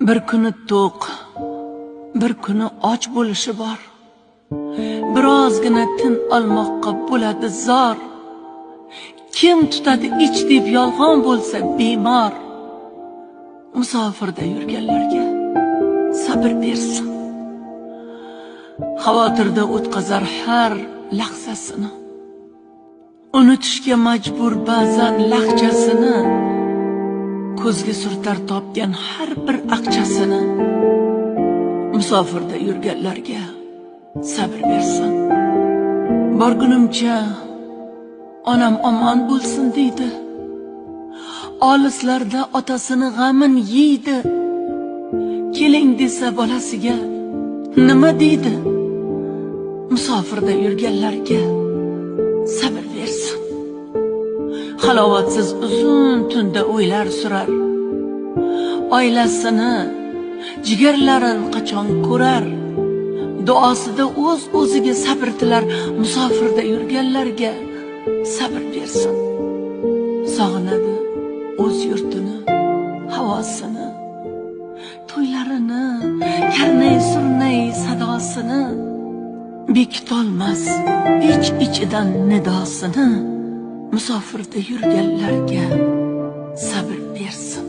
Bir kuni to'q, bir kuni och bo'lishi bor. Birozgina tin olmoqqa bo'ladi zor. Kim tutadi ich deb yolg'on bo'lsa bemor. Musofirda yurganlarga sabr bersin. Xavotirda o'tkazar har lahzasini. Unutishga majbur ba'zan lahjasini. Ko'zga surtar topgan har bir aqchasini. Musofirda yurganlarga sabr bersin. Borgunimcha onam omon bo'lsin deydi. Olislarda otasini g'amin yeydi. Keling desa bolasiga nima deydi? Musofirda yurganlarga sabr bersin. Halovatsiz uzun tunda o'ylar surar. Oilasini, jigarlarin qachon ko'rar? Duosida o'z o'ziga sabr tilar. Musofirda yurganlarga sabr bersin. Sog'inadi o'z yurtini, havosini, to'ylarini, karnay-surnay sadosini. Bekitolmas ich-ichidan nidosini. Musofirda yurganlarga sabr bersin.